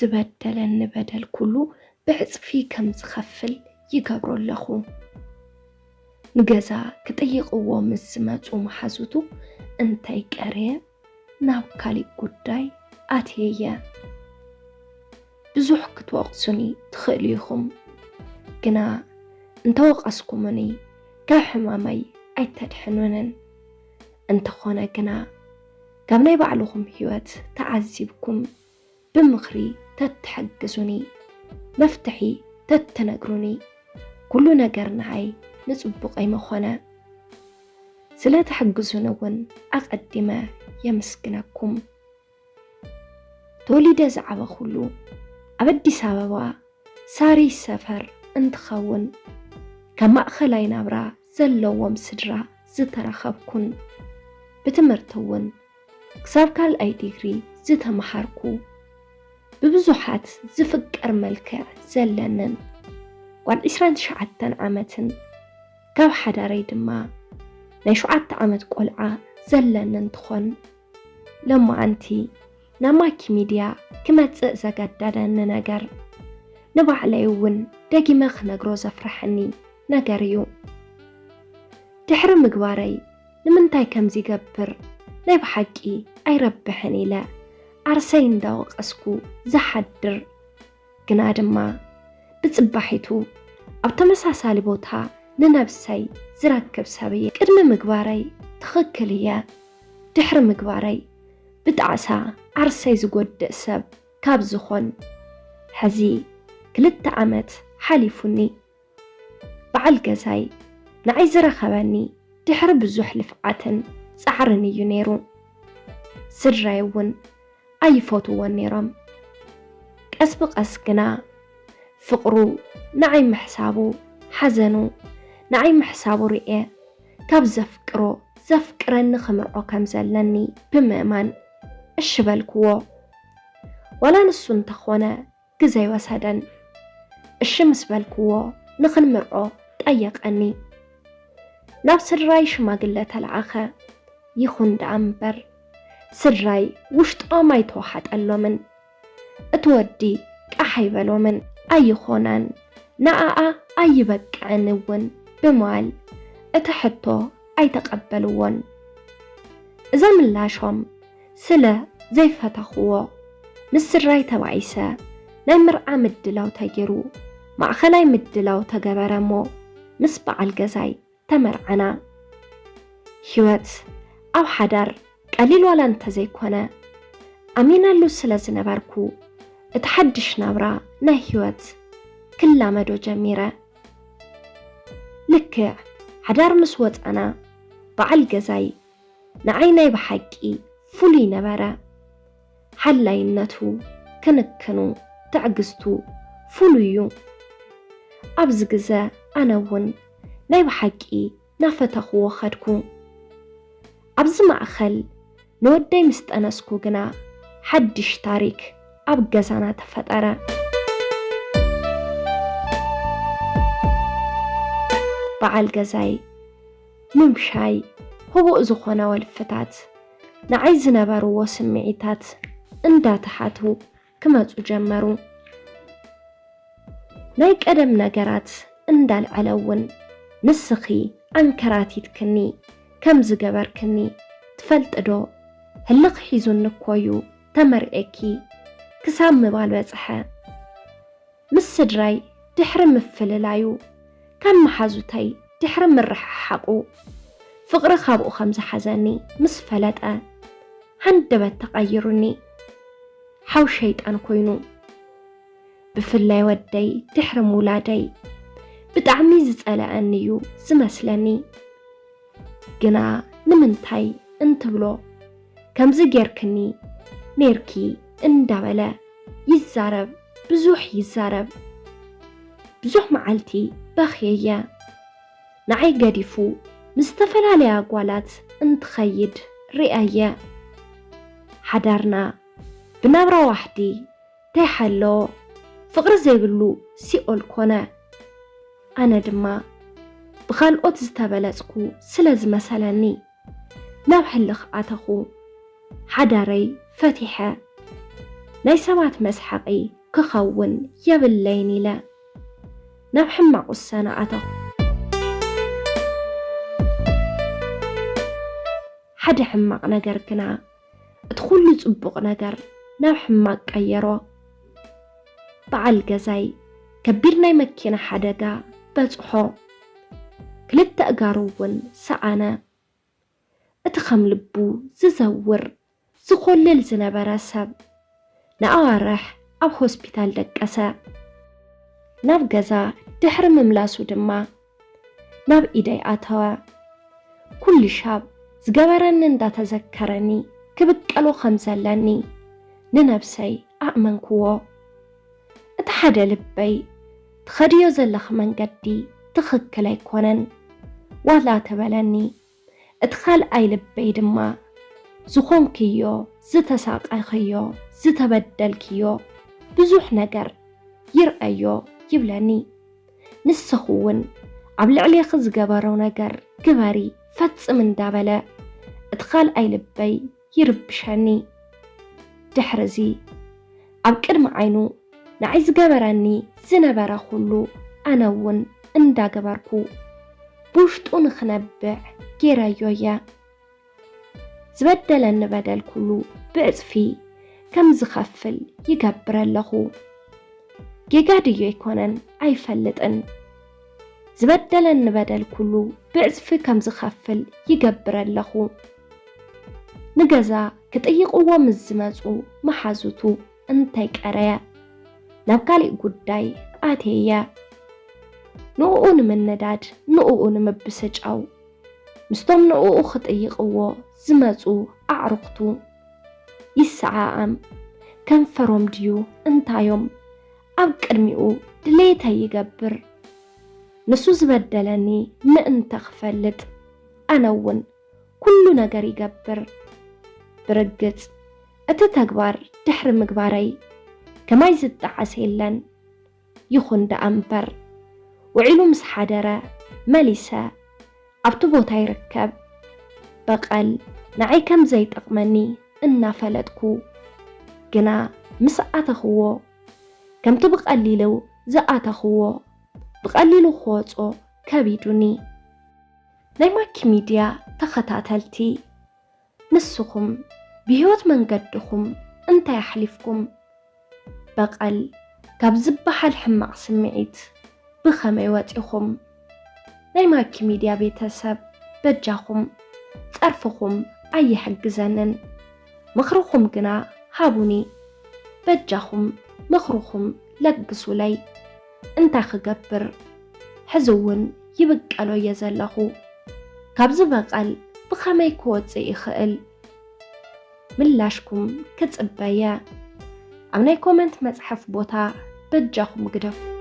ዝበደለኒ በደል ኩሉ ብዕጽፊ ከም ዝኸፍል ይገብሮ ኣለኹ። ንገዛ ክጥይቕዎ ምስ ዝመጹ መሓዙቱ እንተይቀረየ ናብ ካሊእ ጉዳይ ኣትየየ። ብዙሕ ክትወቕሱኒ ትኽእሉ ኢኹም፣ ግና እንተወቐስኩሙኒ ካብ ሕማመይ ኣይተድሕኑንን። እንተኾነ ግና ካብ ናይ ባዕልኹም ህይወት ተዓዚብኩም ብምኽሪ ተትሕግዙኒ፣ መፍትሒ ተትነግሩኒ፣ ኩሉ ነገር ንዓይ ንጽቡቐይ ምኾነ። ስለ ትሕግዙኒ እውን ኣቐዲመ የመስግነኩም። ተወሊደ ዝዓበኹሉ ኣብ ኣዲስ ኣበባ ሳሪስ ሰፈር እንትኸውን፣ ካብ ማእኸላይ ናብራ ዘለዎም ስድራ ዝተረኸብኩን፣ ብትምህርቲ እውን ክሳብ ካልኣይ ዲግሪ ዝተምሃርኩ፣ ብብዙሓት ዝፍቀር መልክዕ ዘለንን፣ ጓል ዕስራን ትሽዓተን ዓመትን፣ ካብ ሓዳረይ ድማ ናይ ሸውዓተ ዓመት ቆልዓ ዘለንን ትኾን። ሎማዓንቲ ናብ ማኪ ሚድያ ክመጽእ ዘገደደኒ ነገር፣ ንባዕለይ እውን ደጊመ ክነግሮ ዘፍርሐኒ ነገር እዩ። ድሕሪ ምግባረይ ንምንታይ ከምዚ ይገብር፣ ናይ ብሓቂ ኣይረብሕን ኢለ ዓርሰይ እንዳወቀስኩ ዝሓድር፣ ግና ድማ ብጽባሒቱ ኣብ ተመሳሳሊ ቦታ ንነብሰይ ዝረክብ ሰብ እየ። ቅድሚ ምግባረይ ትኽክል እየ፣ ድሕሪ ምግባረይ ብጣዕሳ ዓርሰይ ዝጎድእ ሰብ ካብ ዝኾን፣ ሕዚ ክልተ ዓመት ሓሊፉኒ። በዓል ገዛይ ንዓይ ዝረኸበኒ ድሕሪ ብዙሕ ልፍዓትን ጻዕርን እዩ ነይሩ። ስድራይ እውን ኣይፈትውዎን ነይሮም። ቀስ ብቐስ ግና ፍቕሩ ንዓይ ምሕሳቡ፣ ሓዘኑ ንዓይ ምሕሳቡ ርእየ፣ ካብ ዘፍቅሮ ዘፍቅረኒ ክምርዖ ከም ዘለኒ ብምእማን እሺ በልክዎ። ዋላ ንሱ እንተኾነ ግዜ ኣይወሰደን። እሺ ምስ በልክዎ ንኽንምርዖ ጠየቐኒ። ናብ ስድራይ ሽማግለ ተለኣኸ። ይኹን ደኣ እምበር ስድራይ ውሽጦም ኣይተዋሓጠሎምን። እቲ ወዲ ቃሕ ኣይበሎምን። ኣይኾነን፣ ንኣኣ ኣይበቅዕን እውን ብምባል እቲ ሕቶ ኣይተቐበልዎን። እዛ ምላሾም ስለ ዘይፈተኽዎ፣ ምስ ስድራይ ተባኢሰ ናይ መርዓ ምድላው ተገይሩ፣ ማእኸላይ ምድላው ተገበረ እሞ ምስ በዓል ገዛይ ተመርዓና። ህይወት ኣብ ሓዳር ቀሊል ዋላ እንተዘይኮነ፣ ኣሚነሉ ስለ ዝነበርኩ፣ እቲ ሓድሽ ናብራ ናይ ህይወት ክላመዶ ጀሚረ። ልክዕ ሓዳር ምስ ወጻና፣ በዓል ገዛይ ንዓይ ናይ ብሓቂ ፍሉይ ነበረ። ሓላይነቱ፣ ክንክኑ፣ ትዕግስቱ ፍሉይ እዩ። ኣብዚ ግዘ ኣነ እውን ናይ ብሓቂ ናፈተኽዎ ኸድኩ። ኣብዚ ማእኸል ንወደይ ምስ ጠነስኩ ግና ሓድሽ ታሪክ ኣብ ገዛና ተፈጠረ። በዓል ገዛይ ምምሻይ፣ ህቡእ ዝኾነ ወልፍታት፣ ንዓይ ዝነበርዎ ስምዒታት እንዳተሓቱ ክመጹ ጀመሩ። ናይ ቀደም ነገራት እንዳልዐለ እውን፣ ንስኺ ኣንከራቲትክኒ ከም ዝገበርክኒ ትፈልጢ ዶ? ህልኽ ሒዙኒ እኮ እዩ ተመርዕየኪ ክሳብ ምባል በጽሐ። ምስ ስድራይ ድሕሪ ምፍልላዩ፣ ካብ መሓዙተይ ድሕሪ ምርሕሓቑ፣ ፍቕሪ ካብኡ ከም ዝሓዘኒ ምስ ፈለጠ፣ ሃንደበት ተቐይሩኒ። ሓው ሸይጣን ኮይኑ። ብፍላይ ወደይ ድሕሪ ምውላደይ ብጣዕሚ ዝጸልኣኒ እዩ ዝመስለኒ። ግና ንምንታይ እንትብሎ፣ ከምዚ ጌርክኒ ኔርኪ እንዳበለ ይዛረብ፣ ብዙሕ ይዛረብ። ብዙሕ መዓልቲ በኽየየ። ንዓይ ገዲፉ ምስ ዝተፈላለያ ጓላት እንትኸይድ ርእየየ። ሓዳርና ብናብራ ዋሕዲ እንታይ ሓሎ፣ ፍቕሪ ዘይብሉ ሲኦል ኮነ። ኣነ ድማ ብኻልኦት ዝተበለጽኩ ስለ ዝመሰለኒ፣ ናብ ህልኽ ኣተኹ። ሓዳረይ ፈቲሐ። ናይ ሰባት መስሓቒ ክኸውን የብለይን ኢለ ናብ ሕማቕ ውሳነ ኣተኹ። ሓደ ሕማቕ ነገር ግና እቲ ኩሉ ጽቡቕ ነገር ናብ ሕማቕ ቀየሮ። በዓል ገዛይ ከቢድ ናይ መኪና ሓደጋ በጽሖ። ክልተ ኣእጋሩ እውን ሰኣነ። እቲ ከም ልቡ ዝዘውር፣ ዝኾልል ዝነበረ ሰብ ንኣዋርሕ ኣብ ሆስፒታል ደቀሰ። ናብ ገዛ ድሕሪ ምምላሱ ድማ ናብ ኢደይ ኣተወ። ኩሉ ሻብ ዝገበረኒ እንዳተዘከረኒ ክብቀሎ ከም ዘለኒ ንነብሰይ ኣእመንክዎ። እቲ ሓደ ልበይ፣ "ትኸድዮ ዘለኺ መንገዲ ትኽክል ኣይኮነን" ዋላ ተበለኒ። እቲ ካልኣይ ልበይ ድማ፣ "ዝኾንክዮ፣ ዝተሳቐኽዮ፣ ዝተበደልክዮ ብዙሕ ነገር ይርኣዮ" ይብለኒ። ንስኺ እውን ኣብ ልዕሌኺ ዝገበሮ ነገር ግበሪ፣ ፈጽም እንዳበለ እቲ ካልኣይ ልበይ ይርብሸኒ። ድሕርዚ ኣብ ቅድሚ ዓይኑ ንዓይ ዝገበረኒ ዝነበረ ኩሉ ኣነ እውን እንዳገበርኩ ብውሽጡ ንኽነብዕ ገይረዮ እየ። ዝበደለኒ በደል ኩሉ ብዕጽፊ ከም ዝኸፍል ይገብር ኣለኹ። ጌጋ ድዩ ኣይኮነን ኣይፈልጥን። ዝበደለኒ በደል ኩሉ ብዕጽፊ ከም ዝኸፍል ይገብር ኣለኹ። ንገዛ ክጥይቕዎ ምስ ዝመጹ መሓዙቱ እንተይቀረየ ናብ ካሊእ ጉዳይ ኣትየ። ንእኡ ንምንዳድ፣ ንእኡ ንምብስጫው ምስቶም ንእኡ ክጥይቕዎ ዝመጹ ኣዕሩኽቱ ይሰዓዓም። ከንፈሮም ድዩ እንታዮም ኣብ ቅድሚኡ ድሌተይ ይገብር። ንሱ ዝበደለኒ ምእንተ ክፈልጥ ኣነ እውን ኩሉ ነገር ይገብር። ብርግጽ እቲ ተግባር ድሕሪ ምግባረይ ከማይ ዝጠዓስ የለን። ይኹን ደኣ እምበር ውዒሉ ምስ ሓደረ መሊሰ ኣብቲ ቦታ ይርከብ። በቐል ንዓይ ከም ዘይጠቕመኒ እናፈለጥኩ ግና ምስ ኣተኽዎ፣ ከምቲ ብቐሊሉ ዝኣተኽዎ ብቐሊሉ ክወጾ ከቢዱኒ። ናይ ማኪ ሚድያ ተኸታተልቲ፣ ንስኹም ብህይወት መንገድኹም እንታይ ኣሕሊፍኩም? በቐል ካብ ዝበሃል ሕማቕ ስምዒት ብኸመይ ወጺኹም? ናይ ማኪ ሚድያ ቤተሰብ፣ በጃኹም ጸርፍኹም ኣይሕግዘንን፣ ምኽርኹም ግና ሃቡኒ። በጃኹም ምኽርኹም ለግሱለይ። እንታይ ክገብር? ሕዚ እውን ይብቀሎ እየ ዘለኹ። ካብዚ በቐል ብኸመይ ክወጽእ ይኽእል? ምላሽኩም ክጽበየ። ኣብ ናይ ኮመንት መጽሐፍ ቦታ በጃኹም ግደፉ።